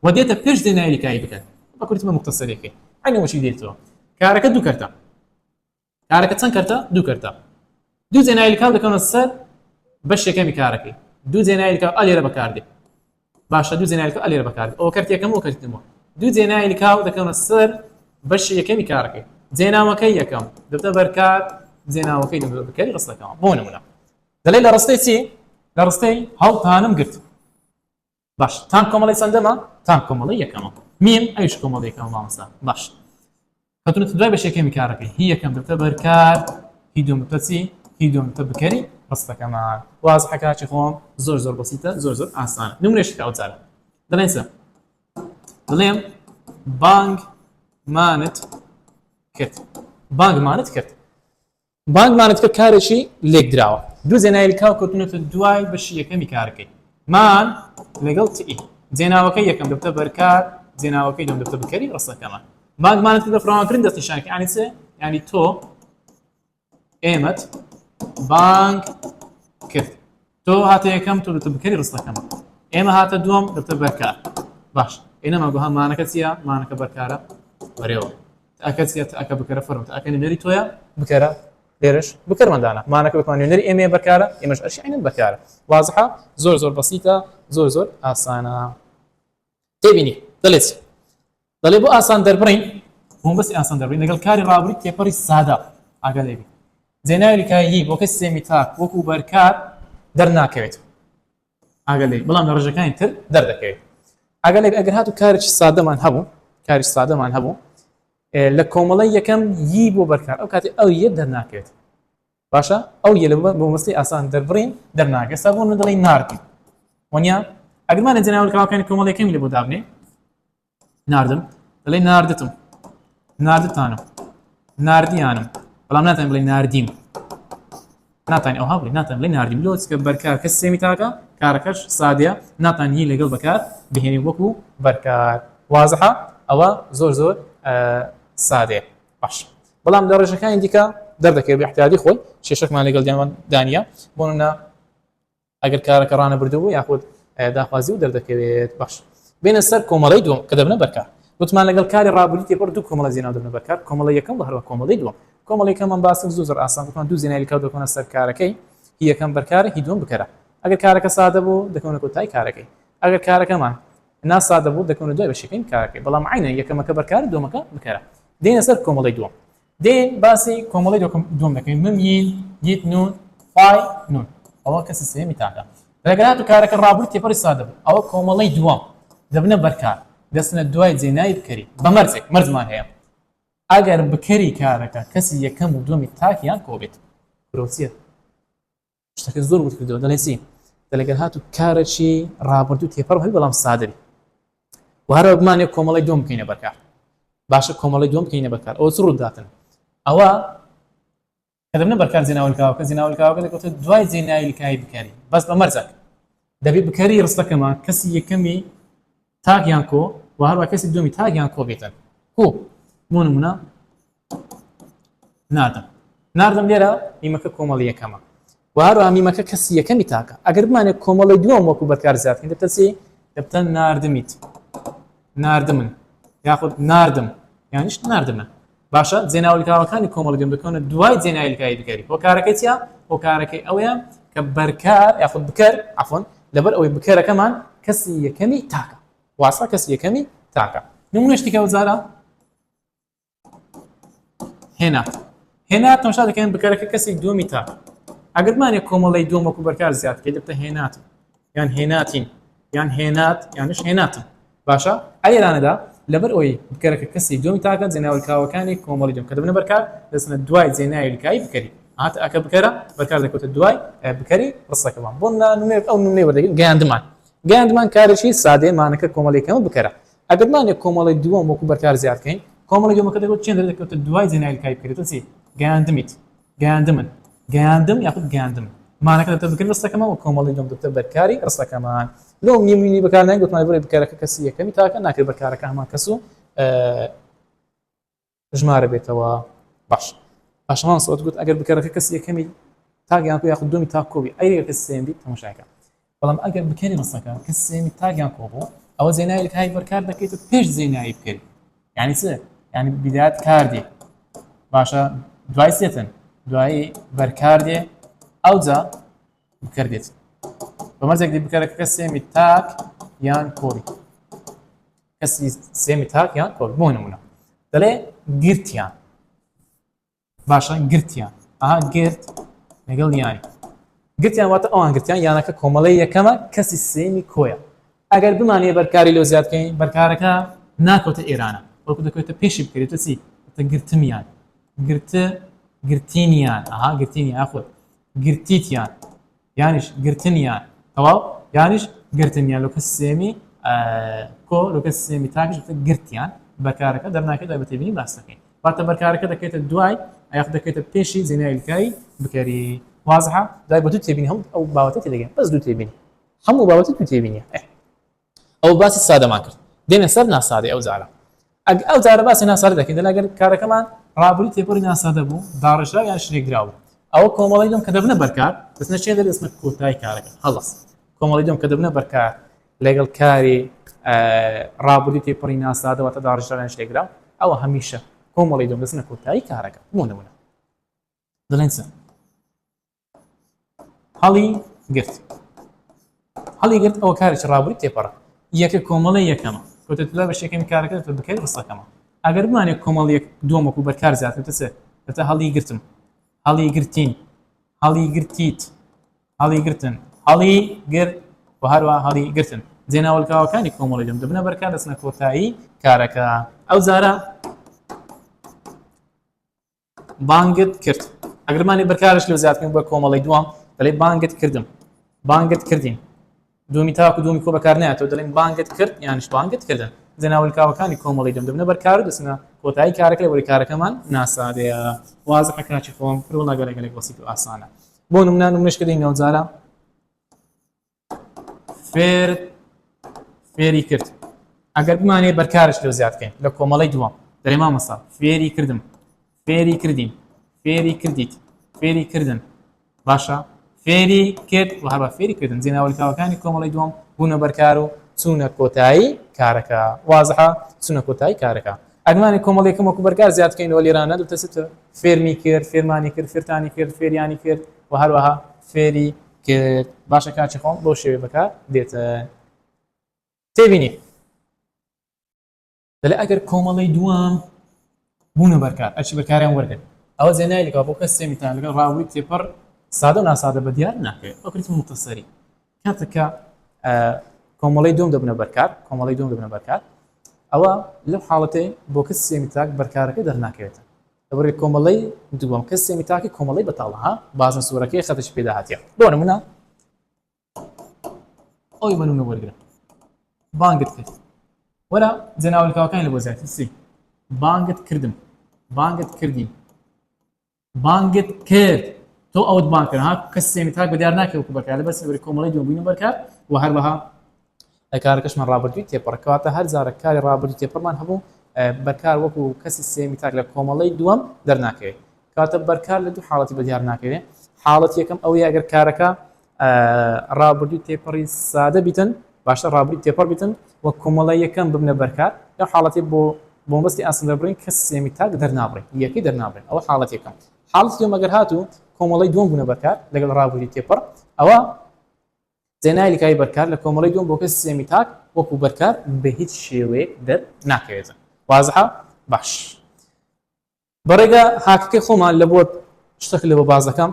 و دێتە پێش جێناوی لکاوی بکەر. بە کورتی بە موختەسەرێکی عەینەن وەچی دێتەوە کارەکە دوو کەرتە. کارەکە چەند کەرتە؟ دوو کەرتە. دوو جێناوی لکاو دەکەونە سەر بەش یەکەمی کارەکەی. دوو جێناوی لکاو ئە لێرە بەکاردێ. باشە دوو جێناوی لکاو ئە لێرە بەکاردێ. ئەوە کەرتی یەکەم و کەرتی دووەمە. دوو جێناوی لکاو دەکەونە سەر بەشی یەکەمی کارەکەی. جێناوەکەی یەکەم دەبتە بەرکار، جێناوەکەی دووەم دەبتە بکەری ڕستەکەوە. بۆ نمونە دەڵێ لە ڕستەی چی؟ لە ڕستەی هەڵتانم گرت. باش تان کۆمەڵی چەندەمە؟ تان کۆمەڵی یەکەمە. میم ئەویش کۆمەڵی یەکەمە مامۆستا. باش کەوتونەتە دوای بەش یەکەمی کارەکەی هی یەکەم دەبتە بەرکار هی دووەم دەبتە چی؟ هی دووەم دەبتە بکەری ڕستەکەمان. وازحە کاکی خۆم زۆر زۆر بەسیتە زۆر زۆر ئاسانە. نمونەشی کە ئەو جارە دەڵێن چ؟ دەڵێم بانگمانت کرد. بانگمانت کرد. بانگمانت کرد کارێکی لێکدراوە. دوو جێناوی لکاو کەوتونەتە دوای بەشی یەکەمی کارەکەی. مان لەگەڵ تئی. جێناوەکەی یەکەم دەبتە بەرکار، جێناوەکەی دووەم دەبتە بکەری ڕستەکەمان. بانگمانت کرد بە فراوانکردن دەستنیشان کرد. یانی چ؟ یانی تۆ ئێمەت بانگ کرد. تۆ هاتە یەکەم تۆ دەبتە بکەری ڕستەکەمان. ئێمە هاتە دووەم دەبتە بەرکار. باش ئێنەما گوها مانەکە چییە؟ مانەکە بەرکارە بەرێوە. تاکە چیە تاکە بکەرە فەرم تاکە نوێنەری تۆیە بکەرە لێرەش بکەرمان دانا مانەکە وتمان نوێنەری ئێمەیە بەکارە ئێمەش ئەرشی عینەن بەکارە وازحە زۆر زۆر بەسیتە زۆر زۆر ئاسانە تێبینی دەڵێت دەڵێ بۆ ئاسان دەربڕین بۆ بەسی ئاسان دەربڕین لەگەڵ کاری ڕابردووی تێپەڕی سادە ئاگا لێبی جێناوی لکایی بۆ کەسی سێمی تاک وەکو بەرکار دەرناکەوێت ئاگا لێی بەڵام لە ڕێژەکانی تر دەردەکەوێت. ئاگا لێ ئەگەر هاتوو کارێکی سادەمان هەبوو کاری سادەمان هەبوو لە کۆمەڵی یەکەم ی بۆ بەرکار ئەو کاتی ئەو یە دەرناکەوێت باشە ئەو یە لە بۆ مەستی ئاسان دەربڕین دەرناکە سا بۆ من دەڵێی ناردم وەنیا ئەگەرمانە جەناولکاوەکانی کۆمەڵی یەکەمی لە بۆ دابنێ ناردم دەڵێ ناردتم ناردتانم ناردیانم بەڵام ناتوانین بڵێ ناردیم ناتوانین ئەوها بڵێ ناتوانین بڵێ ناردیم لۆ چکە بەرکار کەس سێمی تاکە کارەکەش سادەیە ناتوانین هی لەگەڵ بەکار بهێنی وەکو بەرکار وازحە ئەوە زۆر زۆر سادەیە باش بەڵام لە ڕێژەکانی دیکە دەردەکەوێت بە احتیادی خۆی کێشەکمان لەگەڵ دانیە بۆ نمونە ئەگەر کارەکە ڕانەبردوو بوو یاخود داخوازی و دەردەکەوێت باش بێنە سەر کۆمەڵەی دووەم کە دەبنە بەرکار وتمان لەگەڵ کاری ڕابردوو تێپەڕ دوو کۆمەڵە جێناو دەبنە بەرکار کۆمەڵە یەکەم و هەروە کۆمەڵەی دووەم کۆمەڵی یەکەممان باسم زۆر زۆر ئاسان وتمان دوو جێناوی لکاو دەکەونە سەر کارەکەی هی یەکەم بەرکارە هی دووەم بکەرە ئەگەر کارەکە سادە بوو دەکەونە کۆتایی کارەکەی ئەگەر کارەکەمان ناسادە بوو دەکەونە دوای بەشەکەی کارەکەی بەڵام عینە یەکەمەکە بەرکار دووەمەکە بکەرە دێنە سەر کۆمەڵەی دووەم دێین باسی کۆمەڵەی دووەم دەکەین مم یین یت نون فای نون ئەوە کەسی سێیەمی تاکە لەگەر هاتوو کارەکە ڕابردوو تێپەڕی سادە بوو ئەوە کۆمەڵەی دووەم دەبنە بەرکار دەستنە دوای جێناوی بکەری بە مەرجێک مەرجمان هەیە ئەگەر بکەری کارەکە کەسی یەکەم و دووەمی تاک یان کۆ بێت برۆچیە شتەکە زۆر ورد کردەوە دەڵێ چی دەلەگەر هاتوو کارێکی ڕابردوو تێپەڕ هەبی بەڵام سادە بی و هەرەوە بمانێ کۆمەڵی دوم بکەینە بەکار باشە کۆمەڵی دوم بکەینە بەکار ئەوە چ ڕووداتن ئەوە کە دەبنە بەرکار جێناولکاوەکە جێناولکاوەکە دەکەوتە دوای جێناوی لکاوی بکەری بەس بە مەرجەک دەبێ بکەری ڕستەکەمان کەسی یەکەمی تاک یان کۆ و هەروە کەسی دومی تاک یان کۆ بێتن کۆ بۆ نمونە ناردم ناردم لێرە میمەکە کۆمەڵی یەکەمە و هەروەها میمەکە کەسی یەکەمی تاکە ئەگەر بمانێت کۆمەڵی دووەم وەکو بەرکار زیاد بکەین دەبتە چی دەبتە ناردمیت ناردمن یاخود ناردم یانیش ناردمن باشە جێناولکاوەکانی کۆمەڵی دووەم دەکەونە دوای جێناویلکاوی بکەری هۆکارەکەی چییە هۆکارەکەی ئەوەیە کە بەرکار یاخود بکەر عەفوەن لەبەر ئەوەی بکەرەکەمان کەسی یەکەمی تاکە واسە کەسی یەکەمی تاکە نمونەش دیکە وزارە هێنا هێنا تەماشا دەکەین بکەرەکە کەسی دووەمی تاک ئەگەر بمانێ کۆمەڵی دووەم وەکو بەرکار زیاد بکەیت دەبتە هێناتم یان هێناتین یان هێنات یانش هێناتم باشە ئەلێرانەدا لەبەر ئەوەی بکەرەکە کەسی دووەمی تاکە جێناولکاوەکانی کۆمەڵی دووەم کە دەبنە بەرکار دەچنە دوای جێناوی لکاوی بکەری هات ئەکە بکەرە بەرکار دەکەوتە دوای بکەری ڕستەکەمان بۆ نمونەیەک ئەو نمونەی وەردەگرین گەیاندمان گەیاندمان کارێکی سادەیە مانەکە کۆمەڵی بکەرە ئەگەر بمانێ کۆمەڵی دووەم وەکو بەرکار زیاد کەین کۆمەڵی دووەمەکە دەکەوت چێن دەکەوتە دوای جێناوی لکاوی بکرێتە چی گەیاندمیت گەیاندمن گەیاندم یاخود گەیاندم مانەکە دەبتە بکەری ڕستەکەمان و کۆمەڵی دووەم دەبتە بەرکاری ڕستەکەمان لۆ میمونی بەکارناین گوتمان بڕی بکەرەکە کەسی یەکەمی تاکە ناکرێت بەرکارەکە هەمان کەس و ژمارە بێتەوە باش باشمان سۆت گوت ئەگەر بکەرەکە کەسی یەکەمی. تاک یان کۆ یاخود دووەمی تاک کۆبی ئەی کە سێم بی تەماشاکە بەڵام ئەگەر بکەری ڕستەکە کە سێمی تاک یان کۆ بوو ئەوە زێناوی لکاوی بەرکار دەکەیت و پێش زێناوی بکەری یعنی چ؟ یعنی بدایەت کار دێ باشە دوای سێتن دوایی بەرکار دێ ئەوجا بکەر دێت بە مەرجێک دی بکەرەکە کە سێمی تاک یان کۆبی کەسی سێمی تاک یان کۆبی بۆ نمونە دەڵێ گرتیان باشە گرتیان ئەها گرت لەگەڵ یانی گرتیان واتە ئەوان گرتیان یانەکە کۆمەڵی یەکەمە کەسی سێمی کۆیە ئەگەر بمانەیە بەرکاری لۆ زیاد بکەین بەرکارەکە ناکەوتە ئێرانە وەکو دەکەوێتە پێشی بکرێتە چی گرتمیان گرت گرتینیان ئەها گرتینی یاخود گرتیتیان یانیش گرتنیان تەواو یانیش گرتنیان لۆ کەسی سێمی کۆ لۆ کەسی سێمی تاکیش گرتیان بەکارەکە دەرناکەێت دوای بە تێبینی باس دەکەین واتە بەرکارەکە دەکەێتە دوای یاخود دەکەێتە پێشی زێنایلکای بکەری وازحە دوای بە دوو تێبینی هەموو ئەو باوەتە تێدەگەین بەس دوو تێبینی هەموو باوەتی دوو تێبینیە ئەو باسی سادەمان کرد دێنە سەر ناسادەی ئەو جارە ئەگ ئەو جارە باسی ناسادە دەکەین دەلا گەر کارەکەمان ڕابردوو تێپەڕی ناسادە بوو داڕێژراو یان شرێکدراو بوو ئەوە کۆمەڵی دوم کە دەبنە بەرکار دەچنە چێ دەستنە کۆتای کارەکە خەڵص کۆمەڵی دوم کە دەبنە بەرکار لەگەڵ کاری ڕابردوو تێپەڕی ناسادە واتە داڕێژراو یان شرێکدراو ئەوە هەمیشە کۆمەڵی دوم دەچنە کۆتایی کارەکە بۆ نمونە دەڵێن چ هەڵی گرت هەڵی گرت ئەوە کارێکی ڕابووی تێپەڕە یەکە کۆمەڵی یەکەمە کۆتە دوای بە شەکەمی کارەکە تۆ بکەیت ڕستەکەمە ئەگەر بمانێت کۆمەڵ یەک دووەم وەکو بەرکار زیاتر دەچێت دەتە هەڵی گرتم هەڵی گرتین هەڵی گرتیت هەڵی گرتن هەڵی گرت و هەروە هەڵی گرتن جێناوەلکاوەکانی کۆمەڵی دەم دەبنە بەرکار دەچنە کۆتایی کارەکە ئەو جارە بانگت کرد ئەگەرمانی بەرکارش لەو زیاد بکەین بە کۆمەڵی دووەم دەڵێ بانگت کردم بانگت کردین دومی تاکو دومی کۆ بەکار نایەتەوە دەڵێن بانگت کرد یانیش بانگت کردن جێناوەلکاوەکانی کۆمەڵی دەم دەبنە بەرکار و دەچنە کۆتایی کارەکە لەبەری کارەکەمان ناسادەیە وازحە کاکی خۆم پرۆڵا گەلە گەلێک بەسیت و ئاسانە بۆ نمونە نمونەش کە دێینەوە جارە فێر فێری کرد ئەگەر بمانێ بەرکارش لەو زیاد بکەین لە کۆمەڵی دووەم دەرێ مامۆستا فێری کردم فێری کردین فێری کردیت فێری کردن باشە فێری کرد و هەروە فێری کردن جێناوەلکاوەکانی کۆمەڵی دووەم بوونە بەرکار و چوونە کۆتایی کارەکە وازحە چوونە کۆتایی کارەکە ئەگمانی کۆمەڵێکم وەکو بەرکار زیاد بکەینەوە لێرانە دوتەسێت فێرمی کرد فێرمانی کرد فێرتانی کرد فێریانی کرد و هەروەها فێری کرد باشە کاچی خۆم بەو شێوەیە بەکار دێتە تێبینی دەڵێ ئەگەر کۆمەڵی دووەم بوونە بەرکار ئەچی بەرکاریان وەرگن ئەوە زێنای لەگەڵ بۆ کەس سێمیتان لەگەڵ ڕاوی تێپەڕ سادە و ناسادە بە دیار ناکەوێت ئەو کریت مختصری کاتێک کە کۆمەڵی دوم دەبنە بەرکار کۆمەڵی دوم دەبنە بەرکار ئەوە لەو حاڵەتەی بۆ کەس سێمی تاک بەرکارەکە دەرناکەوێت لەبەرئەوەی کۆمەڵەی دووەم کەس سێمی تاکی کۆمەڵەی بەتاڵە ها بازنە سوورەکەی خەتێکی پێدا هاتیە بۆ نمونە ئەوی بە نمونە وەرگرە بانگت کرد وەرە جێناوەلکاوەکانی لە بۆ زیاتر سی بانگت کردم بانگت کردین بانگت کرد تۆ ئەوت بانگ کرد ها کەس سێمی تاک بە دیار ناکەوێت وەکو بەرکار لەبەر سەبری کۆمەڵەی دووەم بووینە بەرکار و هەروەها کارەکەشمان ڕابردووی تێپەڕ کەواتە هەر جارە کاری ڕابردوو تێپەڕمان هەبوو بەرکار وەکو کەسی سێمی تاک لە کۆمەڵەی دووەم دەرناکەوێت کاتە بەرکار لە دوو حاڵەتی بەدیار ناکەوێت حاڵەت یەکەم ئەوەیە ئەگەر کارەکە ڕابردوو تێپەڕی سادە بیتن باشە ڕابردوو تێپەڕ بیتن و کۆمەڵە یەکەم ببنە بەرکار لەو حاڵەتی بۆ بۆمبەستی ئاسن دەبڕین کەس سێمی تاک دەرنابڕین یەکەی دەرنابڕین ئەوە حاڵەت یەکەم حاڵەتی دووەم ئەگەر هاتوو کۆمەڵەی دووەم بوونە بەرکار لەگەڵ ڕابردووی تێپەڕ ئەوە جێناوی لکاوی بەرکار لە کۆمەڵەی دووەم بۆ کەسی سێمی تاک وەکو بەرکار بە هیچ شێوەیەک دەر ناکەوێت وازحە باش بەڕێگە هاکەکەی خۆمان لە بۆت شتێک لە بۆ باز دەکەم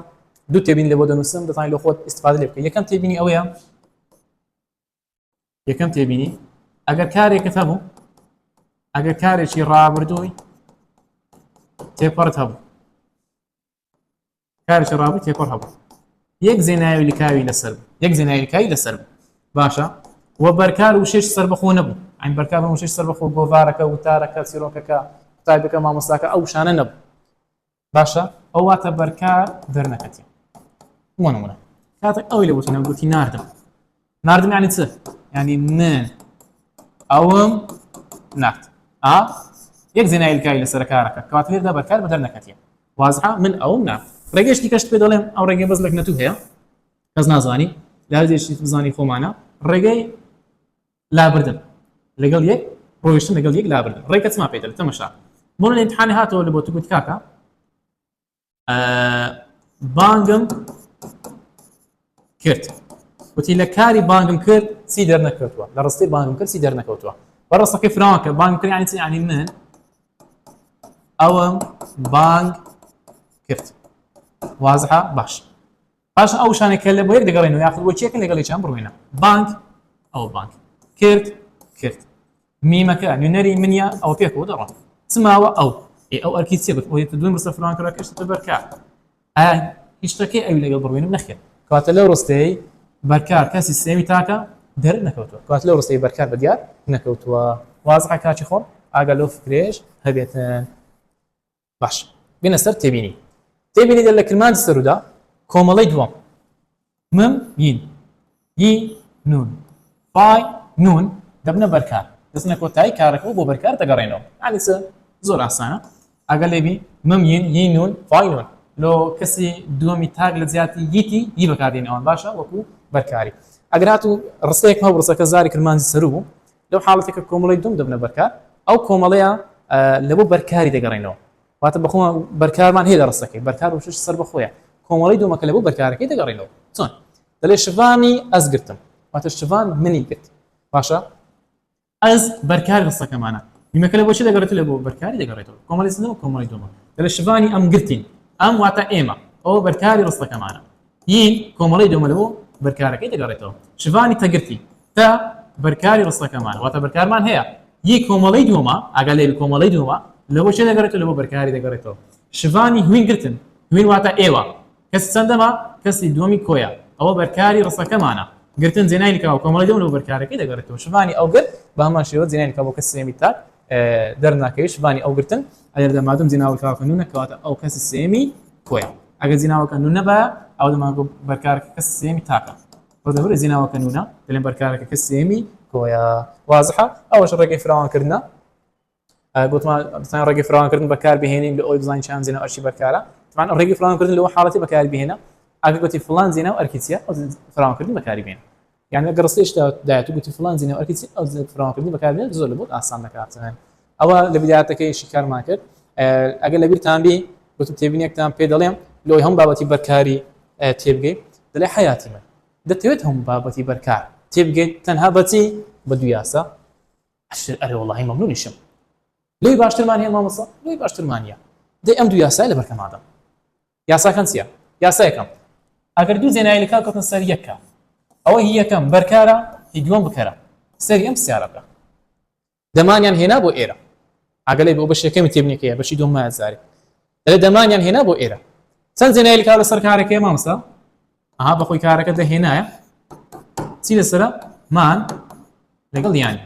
دوو تێبینی لە بۆ دەنووسم دەتوانین لە خۆت ئیسفادە لێ بکەیت یەکەم تێبینی ئەوەیە یەکەم تێبینی ئەگەر کارێکت هەبوو ئەگەر کارێکی ڕابردووی تێپەڕت هەبوو کارێکی ڕابوو تێپەڕ هەبوو یەک زێناوی لکاوی لەسەر بوو یەک زێناوی لکاوی لەسەر بوو باشە و بەرکار وشەش سەربەخۆ نەبوو ئەین بەرکار وشەش سەربەخۆ گۆڤارەکە وتارەکە چیرۆکەکە قوتابیەکە مامۆستاکە ئەو وشانە نەبوو باشە ئەو واتە بەرکار دەرنەکەتی بۆ نمونە کاتێک ئەوەی لە بۆتە گوتی ناردم ناردم یعنی چ یعنی من ئەوم نارد ئا یەک زێنایلکای لەسەر کارەکە کەواتە لێردا بەرکار بە دەرنەکەتیە وازحە من ئەوم نارد. ڕێگەشتی کەشت پێ دەڵێم ئەو ڕێگەی بەس لەک نەتوو هەیە کەس نازانی لازێکی بزانی خۆمانە ڕێگەی لابردن لەگەڵ یەک ڕۆیشتن لەگەڵ یەک لابردن ڕێکە چما پێ دەڵێ تەمەشا بۆ لە امتحانی هاتەوە لە بۆ تو گوت کاکە بانگم کرد وتی لە کاری بانگم کرد چی دەرنەکەوتووە لە ڕستی بانگم کرد چی دەرنەکەوتووە بە ڕستەکەی فراوان کە بانگ کرد یعنی چی یعنی من ئەوم بانگ کرد وازحە باش پاش ئەو شانێک کە لە بۆ یەک دەگەڕێنەوە یاخود بۆ چیەکە لەگەڵ چیان بڕوێنە بانگ ئەو بانگ کرد کرد میمەکە نوێنەری منە ئەو پێکەوە دەڕۆن چماوە ئەو ئێ ئەو ئەرکی چیە بێت ئەوەی دوم ڕستە فراوان کرا کەشتە بەرکار ئایا هیچ شتەکەی ئەوی لەگەڵ بڕوێنم نەخێر کەواتە لەو ڕستەی بەرکار کەسی سێمی تاکە دەر نەکەوتووە کەواتە لەو ڕستەی بەرکار بە دیار نەکەوتووە وازحە کاچی خۆم ئاگا لەو فکرێش هەبێتن باش بینە سەر تێبینی تێبینی دەر لە کرمانجی سەرودا کۆمەڵەی دووەم مم یین ی نون فای نون دەبنە بەرکار دەچنە کۆتایی کارەکە بۆ بەرکار دەگەڕێنەوە یعنی چ زۆر ئاسانە ئەگەر لێبی مم یین ی نون فای نون لۆ کەسی دووەمی تاک لە جیاتی یتی ی بەکاردێن ئەوان باشە وەکو بەرکاری ئەگەر هاتوو ڕستەیەک هەبوو ڕستەکە زاری کرمانجی سەروو بوو لەو حاڵەتێک کە کۆمەڵەی دوم دەبنە بەرکار ئەو کۆمەڵەیە لە بۆ بەرکاری دەگەڕێنەوە واتە بەخۆمان بەرکارمان هەیە لە ڕستەکەی بەرکار وشش سەر بەخۆیە کۆمەڵەی دومەکە لە بۆ بەرکارەکەی دەگەڕێنەوە چۆن دەڵێ شڤانی ئەز گرتم واتە شڤان منی گرت باشە ئەز بەرکاری ڕستەکەمانە میمەکە لە بۆچی دەگەڕێتەوە لە بۆ بەرکاری دەگەڕێتەوە کۆمەڵی سندەوە کۆمەڵی دومە دەڵێ شڤانی ئەم گرتین ئەم واتە ئێمە ئەوە بەرکاری ڕستەکەمانە یین کۆمەڵەی دومە لە بۆ بەرکارەکەی دەگەڕێتەوە شڤانی تەگرتی تا بەرکاری ڕستەکەمان واتە بەرکارمان هەیە ی کۆمەڵەی دووەمە ئاگا لێ کۆمەڵەی دووەمە لەوە چێ دەگەڕێتەوە لەوە بەرکاری دەگەڕێتەوە شڤانی هوین گرتن هوین واتە ئێوە کەسی چەندەمە کەسی دووەمی کۆیە ئەوە بەرکاری ڕستەکەمانە گرتن جێنای لکاوە کۆمەڵی دووەم لەوە بەرکارەکەی دەگەڕێتەوە شڤانی ئەو گرت بە هەمان شێوە جێنای لکاوە بۆ کەسی سێیەمی تاک دەرناکەوێت شڤانی ئەو گرتن ئەگەر دەمادم جێناوە لکاوەکە نونە کەواتە ئەو کەسی سێیەمی کۆیە ئەگەر جێناوەکە نون نەبایە ئەو دەمانگۆ بەرکارەکە کەسی سێیەمی تاکە بە دەبرێ جێناوەکە نونە دەلێن بەرکارەکە کەسی سێیەمی کۆیە وازحە ئەوەش ڕێگەی فراوانکردنە گوتمان بزانین ڕێگەی فراوانکردن بەکار بهێنین لە ئەوی بزانین چیان جێناو ئەرکی بەرکارە طبعا ڕێگەی فراوانکردن لەوە حاڵەتی بەکار بهێنە ئەگەر گوتی فلان جێناو ئەرکی چییە ئەو فراوانکردن بەکاری بێنە یعنی ئەگەر ڕستەی شتا دایەت و گوتی فلان جێناو ئەرکی چییە ئەو فراوانکردن بەکار بێنە زۆر لە بۆت ئاسان دەکات ئەوە لە بدایەتەکەی شیکارمان کرد ئەگەر لەبیرتان بی گوتم تێبینێکتان پێ دەڵێم لۆی هەم بابەتی بەرکاری تێبگەی دەڵێ حیاتی من دەتەوێت هەم بابەتی بەرکار تێبگەیت تەنها بەچی بە دوو یاسا ئەرێ وەڵاهی مەمنونیشم لۆی باشترمان هەیە مامۆستا لۆی باشترمان نییە دەی ئەم دوو یاسای لەبەر کەمادەم یاساکان چییە یاسایەکەم ئەگەر دوو جێناوی لکاو کەوتن سەر یەکە ئەوە هی یەکەم بەرکارە هی دووەم بکەرە سەری ئەم پرسیارە بکە دەمانیان هێنا بۆ ئێرە ئاگەلێ بۆ بەش یەکەمی تێبنیەکەیە بەشی دووەم مایە دەڵێ دەمانیان هێنا بۆ ئێرە چەند جێناوی لکاو لەسەر کارەکەی مامۆستا ئەها بەخۆی کارەکە دەهێنایە چی لەسرە مان لەگەڵ یانی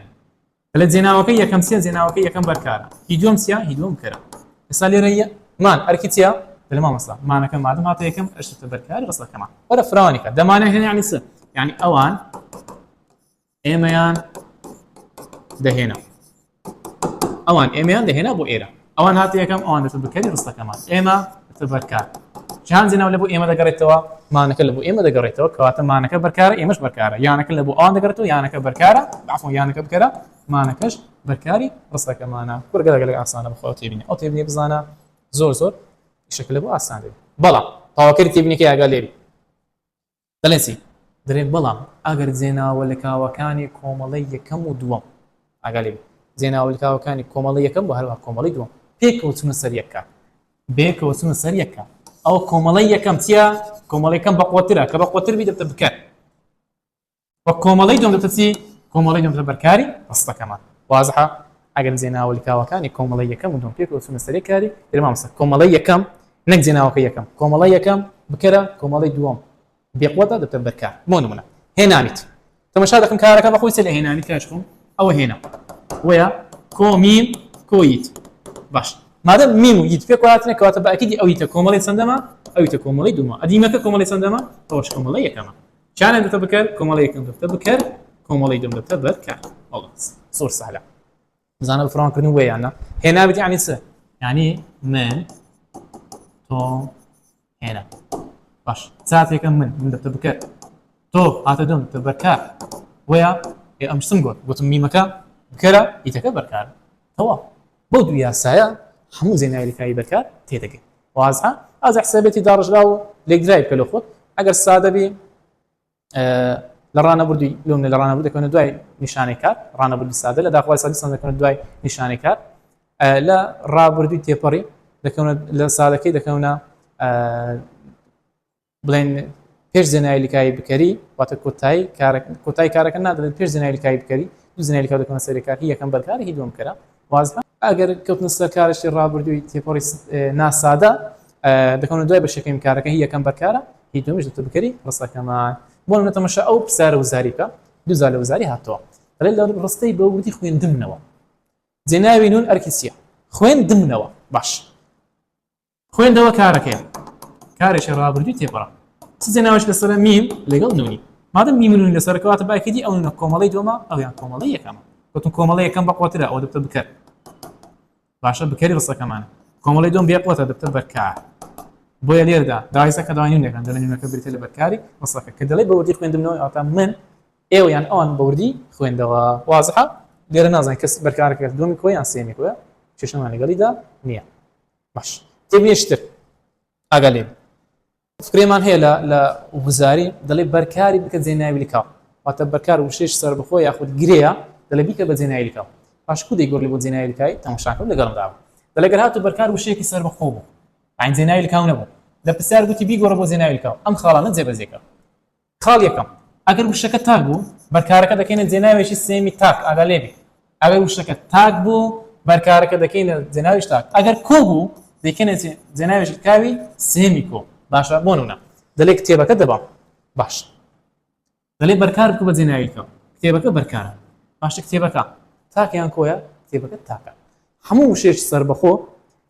لە جێناوەکە یەکەم چیە جێناوەکە یەکەم بەرکارە هی دووەم چیە هی دووەم کەرە ئێستا لێرە مان ئەرکی چیە لە مامۆستا مانەکە مادەم هاتە یەکەم ئەشتە بەرکاری ڕستەکەمان وەرە فراوانی کە دەمانە هێنا یعنی چ یعنی ئەوان ئێمەیان دەهێنا ئەوان ئێمەیان دەهێنا بۆ ئێرە ئەوان هاتە یەکەم ئەوان دەتە بکەری ڕستەکەمان ئێمە دەتە بەرکار جیهان جێناو لە بۆ ئێمە دەگەڕێتەوە مانەکە لە بۆ ئێمە دەگەڕێتەوە کەواتە مانەکە بەرکارە ئێمەش بەرکارە یانەکە لە بۆ ئەوان دەگەڕێتەوە یانەکە بەرکارە عفوا یانەکە بکەرە مانەکەش بەرکاری ڕستەکەمانە کوڕ گەلە گەلە ئاسانە بەخۆ تێبینی ئەو تێبینی بزانە زۆر زۆر ئیشەکە لە بۆ ئاسان دەبێت بەڵام تەواوکەری تێبینەکەی ئاگا لێبی دەڵێن چی؟ دەڵێن بەڵام ئەگەر جێناوەلکاوەکانی کۆمەڵەی یەکەم و دووەم، ئاگا لێ بێت، جێناوەلکاوەکانی کۆمەڵەی یەکەم و هەروەها کۆمەڵەی دووەم پێکەوە چوونە سەر یەک کار، بەیەکەوە چوونە سەر یەک کار، ئەوە کۆمەڵەی یەکەم چییە؟ کۆمەڵەی یەکەم بەقوەترە، کە بەقوەتر بی دەبتە بکەر. و کۆمەڵەی دووەم دەبتە چی؟ کۆمەڵەی دووەم دەبتە بەرکاری ڕستەکەمان. وازحە؟ ئەگەر جێناوەلکاوەکانی کۆمەڵەی یەکەم و دووەم پێکەوە چوونە سەر یەک کاری، دەرێ مامۆستا کۆمەڵەی یەکەم نەک جێناوەکەی یەکەم، کۆمەڵەی یەکەم بکەرە، کۆمەڵەی دووەم بێقوەتە دەبتە بەرکار. بۆ نمونە هێنامیت. تەمەشا دەکەم کارەکە بەخۆی چ لە هێنامیت کاک خۆم ئەوە هێنا. وەیە کۆ میم کۆ یت. باش. مادەم میم و یت پێکەوە هاتنە کەواتە بە ئەکیدی ئەو یتە کۆمەڵەی چەندەمە؟ ئەو یتە کۆمەڵەی دوومە. ئەدیمەکە کۆمەڵەی چەندەمە؟ ئەوەش کۆمەڵەی یەکەمە. چیانە دەتە بکەر کۆمەڵی یەکەم دەبتە بکەر کۆمەڵی دوم دەبتە بەرکار زۆر سەهلە بزانە فراوانکردن وە یانە هێنابێت یعنی چ یعنی من تۆ. هێنا. باش ساتێکە من من دەبتە بکەر تۆ هاتە دوم دەبتە بەرکار وەیا ئێ ئەم شتم گوت گوتم میمەکە بکەرە ئیتەکە بەرکارە تەواو بەو دوو یاسایە هەموو جێناوی لکاوی بەرکار تێدەگەین وازحە ئازە حسابێتی داڕژراو و لێکدرای بکە لە خۆت ئەگەر سادە بی لە ڕانەبردووی لۆم لە ڕانەبرد دەکەونە دوای نیشانەی کار ڕانەبردی سادە لە داخوای سادی سان دەکەونە دوای نیشانەی کار لە ڕابردووی تێپەڕی دەکەونە لە سادەکەی دەکەونە بڵێن پێش جێناوی لکاوی بکەری واتە کۆتایی کۆتایی کارەکە نادرێت پێش جێناوی لکاوی بکەری دوو جێناوی لکاو دەکەونە سەری کار هی یەکەم بەرکار هی دووەم کەرە وازحە ئەگەر کەوتنە سەر کارێکی ڕابردووی تێپەڕی ناسادە دەکەونە دوای بەشەکەی کارەکە هی یەکەم بەرکارە هی دووەمیش دەتە بکەری ڕستەکەمان بۆ نمونە تەماشا ئەو پرسیارە وزاری بکە دوو جار لە وزاری هاتەوە دەڵێ لە ڕستەی بە وردی خوێندمنەوە جێناوی نون ئەرکی چییە خوێندمنەوە باش خوێندەوە کارەکەیە کارێکی ڕابردووی تێپەڕە چ جێناوێک لەسەرە میم لەگەڵ نونی مادەم میم و نون لەسەرە کەواتە باکیدی ئەو نونە کۆمەڵەی دووەمە ئەو یان کۆمەڵەی یەکەمە گوتم کۆمەڵەی یەکەم بەقوەترە ئەوە دەبتە بکەر باشە بکەری ڕستەکەمانە کۆمەڵەی دووەم بێقوەتە دەبتە بەرکار بۆیە لێرەدا داوایسەکە داوای نون دەکەن دەڵێن نونەکە بریتە لە بەرکاری ڕستەکە کە دەڵێ بە وردی خوێندمنەوە ئەوتا من ئێوە یان ئەوان بە وردی خوێندەوە وازحە لێرە نازانین کەس بەرکارەکە دووەمی کۆ یان سێمی کۆیە کێشەمان لەگەڵیدا نییە باش تێبینیشتر ئاگا لێ فکرێمان هەیە لە لە وزاری دەڵێ بەرکاری بکە جێناوی لکاو واتە بەرکار وشەیش سەربەخۆ یاخود گرێیە دەڵێ بیکە بە جێناوی لکاو باش کو دەیگۆڕی بۆ جێناوی لکاوی تەماشاکەم لەگەڵمدا بوو دەڵێ گەر هاتوو بەرکار وشەیەکی سەربەخۆ بوو یان جێناوی لکاو نەبوو لە پرسیار گوتی بیگۆڕە بۆ جێناوی لکاو ئەم خاڵانە جێبەجێکە خاڵ یەکەم، ئەگەر وشەکە تاک بوو، بەرکارەکە دەکەینە جێناوێکی سێیەمی تاک، ئاگا لێ بێ. ئەگەر وشەکە تاک بوو، بەرکارەکە دەکەینە جێناویش تاک. ئەگەر کۆ بوو، دەیکەینە جێناوێکی لکاوی سێیەمی کۆ. باشە، بۆ نموونە دەلێ کتێبەکە دەبەم. باشە. دەلێ بەرکار بکە بە جێناوی لکاو. کتێبەکە بەرکارە. باشە کتێبەکە تاک یان کۆیە؟ کتێبەکە تاکە. هەموو وشەیەکی سەربەخۆ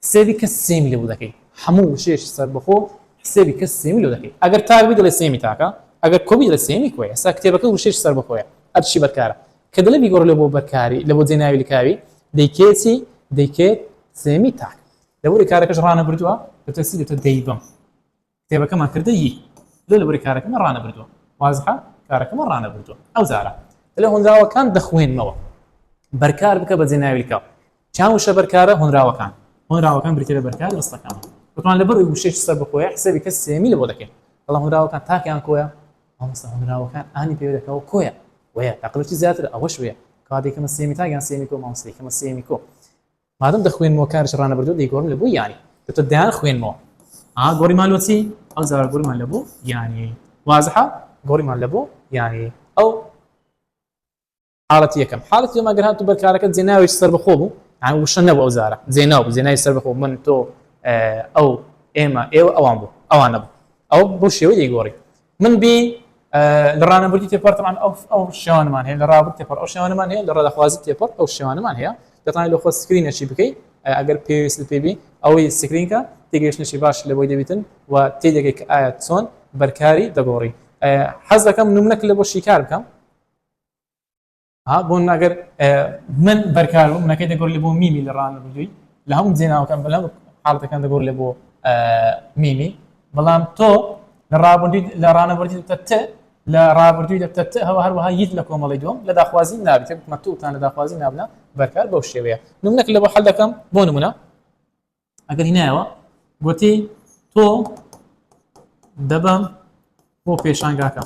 حسێبی کەس سێمی لەبۆ دەکەی هەموو وشەیەکی سەربەخۆ حسێبی کەس سێمی لۆ دەکەی ئەگەر تاک بی دەڵێ سێمی تاکە ئەگەر کۆبی دەڵێ سێمی کۆیە ئێستا کتێبەکە وشەیەکی سەربەخۆیە ئەرچی بەرکارە کە دەڵێ بیگۆڕ لە بۆ بەرکاری لە بۆ جێناوی لکاوی دەیکێ چی دەیکێت سێمی تاک لەبۆ کارەکەش ڕانەبردووە دەتە چی دەتە دەیبم کتێبەکەمان کردە ی لۆ لەبەری کارەکەمە ڕانەبردووە وازحە کارەکەمە ڕانەبردووە ئەو جارە لە هۆنراوەکان دەخوێنمەوە بەرکار بکە بە جێناوی لکاو چیان وشە بەرکارە هۆنراوەکان هۆنراوەکان بریتە لە بەرکار ڕستەکان وتمان لەبەر ئەوی وشەیەکی سەر بەخۆیە حسابی کەس سێمی لە بۆ دەکەین بەڵام هۆنراوەکان تاکیان کۆیە مامۆستا هۆنراوەکان ئانی پێ دەکەوە کۆیە وەیە تاقلەکی زیاتر ئەوەش وەیە کەوا دەیکەمە سێمی تاک یان سێمی کۆ مامۆستا دەیکەمە سێمی کۆ مادەم دەخوێنمەوە کارش ڕانەبردووە دەیگۆڕم لە بۆ یانی دەتۆ دەیان خوێنمەوە ئا گۆڕیمان لۆ چی ئەو جارە گۆڕیمان لە بۆ یانی وازحە گۆڕیمان لە بۆ یانی ئەو حاڵەتی یەکەم حاڵەتی دووەم ئەگەر هاتوو بەرکارەکە جێناوێکی سەربەخۆ بوو یان وشە نەبوو ئەو جارە جێناو بوو جێناوی سەربەخۆ من تۆ ئەو ئێمە ئێوە ئەوان بوو ئەوان نەبوو ئەو بۆ شێوەی دەیگۆڕی من بی لە ڕانەبردی تێپەڕ تەبعەن ئەو ئەو شێوانەمان هەیە لە ڕابرد تێپەڕ ئەو شێوانەمان هەیە لە ڕادەخوازی تێپەڕ ئەو شێوانەمان هەیە دەتوانێت لە خۆت screen ەکی بکەی ئەگەر پێویست پێ بی ئەوەی screen کە تێگەیشتنێکی باش لە بۆی دەبیتن و تێدەگەی کە ئایا چۆن بەرکاری دەگۆڕی حەز دەکەم نمونەک لە بۆ شیکار بکەم ها بۆ ناگەر من بەرکار بوو منەکەی دەگۆڕی لە بۆ میمی لە ڕانەبردووی لە هەموو جێناوەکان بەلام حاڵەتەکان دەگۆڕی لە بۆ میمی بەڵام تۆ لە ڕابردووی لە ڕانەبردی دەبتە ت لە ڕابردووی دەبتە ت هەوە هەروەها یت لە کۆمەڵی دووەم لە داخوازی نابێت بکمە توتان لە داخوازی نابنە بەرکار بەو شێوەیە نمونەک لە بۆ حل دەکەم بۆ نمونە ئەگەر هینایەوە گوتی تۆ دەبەم بۆ پێشانگاکە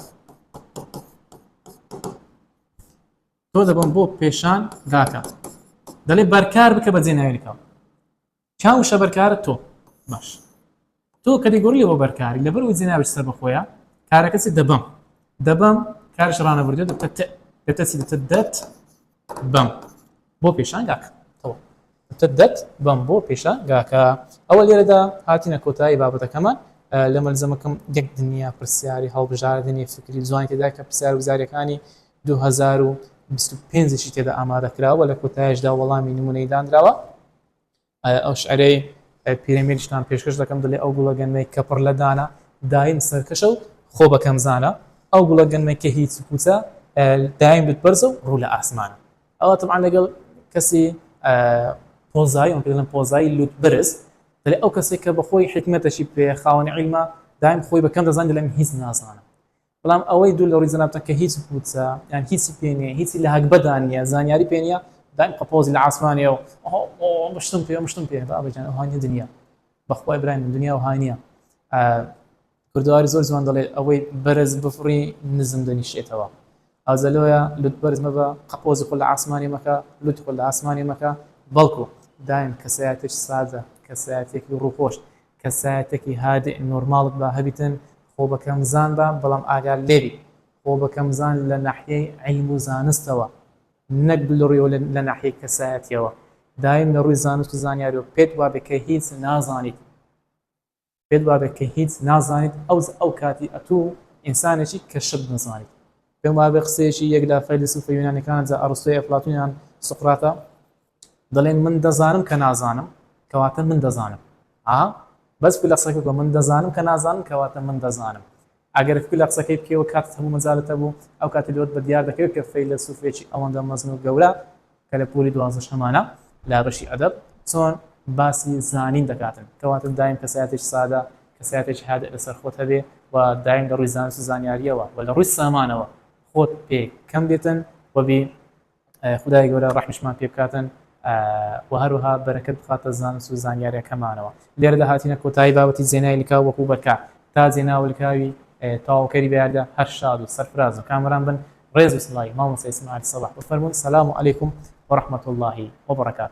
تۆ دەبم بۆ پێشانگاکە دەڵێ بەرکار بکە بە جێناویلکە چاو وشە بەرکارە تۆ باش تۆ کە دەگۆڕی بۆ بەرکاری لەبەر ئەوەی جێناوی سەربەخۆیە کارەکە چی دەبەم دەبەم کارش ڕانەبردوێ دەبتە ت دەبتە چی دەبتە دەت بەم بۆ پێشانگاکە تەواو دەبتە دەت بەم بۆ پێشانگاکە ئەوە لێرەدا هاتینە کۆتایی بابەتەکەمان لە مەلزەمەکەم یەک دنیا پرسیاری هەڵبژاردنی فکری جوانی تێدا کە پرسیار وزاریەکانی 2025 تێدا ئامادە کراوە لە کۆتایشدا وەڵامی نمونەی دانراوە ئەو شعرەی پیرەمێردیشتان پێشکەش دەکەم دەلێ ئەو گوڵە گەنمەی کە پڕ لە دانە دایم سەرکەشە و خۆ بە کەمزانە ئەو گوڵە گەنمەی کە هیچ پوچە دایم لوت بەرزە و ڕوو لە ئاسمانە ئەوە تەبعەن لەگەڵ کەسی پۆزایی ئەم پێ دەڵێن پۆزایی لوت بەرز. دەلێ ئەو کەسێک کە بەخۆی حیکمەتەشی پێ خاوەنی عیلمە دایم خۆی بە کەم دەزانێت دەلێ من هیچ نازانم. بەڵام ئەوەی دوور لە ڕووی جەنابتان کە هیچ پوچە یان هیچی پێ نییە هیچی لە هەگبەدا نییە زانیاری پێ نییە دایم قەپۆزی لە عاسمانەیە و مشتم پێ مشتم پێ بابە گیان ئەوها نییە دنیا بەخوای برای من دنیا وها نییە. کوردەواری زۆر جوان دەڵێ ئەوەی بەرز بفڕی نزم دەنیشێتەوە. ئەوجا لۆیە لوت بەرز مەبە قەپۆزی خۆ لە عاسمانی مەکە لوتی خۆ لە ئاسمانی مەکە بەڵکو دایم کەسایەتێکی سادە کەسایەتێکی ڕووخۆش کەسایەتێکی هادئ نۆرماڵت با هەبیتن خۆ بە کەمزان بە بەڵام ئاگات لێبی خۆ بە کەمزان لە ناحیەی عیلم و زانستەوە نەک لە لە ناحیەی کەسایەتیەوە دایم لە ڕووی زانست و زانیاریەوە پێت وابێ کە هیچ نازانیت پێت وابێ کە هیچ نازانیت ئەوج ئەو کاتی ئەتوو ئینسانێکی کە شت نەزانیت پێم وابێ قسەیەکی یەک لە فەیلسوفە یونانەکان جا ئەڕستۆی ئەفلاتون یان سوقراتە دەڵێن من دەزانم کە نازانم کەواتە من دەزانم ئا بەس لە قسەکە بکە من دەزانم کە نازانم کەواتە من دەزانم ئەگەر فکر لە قسەکەی بکەیەوە کاتت هەبوو مەجالت هەبوو ئەو کاتی لۆت بە دیار دەکەوێت کە فەیلەسوفێکی ئەوەندە مەزن و گەورە کە لە پۆلی دوازدەش هەمانە لە بەشی ئەدەب چۆن باسی زانین دەکاتن کەواتە دایم کەسایەتێکی سادە کەسایەتێکی هادئ لەسەر خۆت هەبێ و دایم لە ڕووی زانست و زانیاریەوە و لە ڕووی سامانەوە خۆت پێ کەم بێتن و بی خودای گەورە ڕەحمیشمان پێ بکاتن و هەروەها بەرەکەت بخاتە زانست و زانیاریەکەمانەوە. لێرەدا هاتینە کۆتایی بابەتی جێناوی لکاو وەکو بەرکار تا جێناو لکاوی تەواوکەری بەیاردا هەر شاد و سەرفراز و کامەران بن. ڕێز و سڵاوی مامۆستا ئیسماعیل سەباح بفەرموون سلام علیکم و رحمة اللە و برکاته.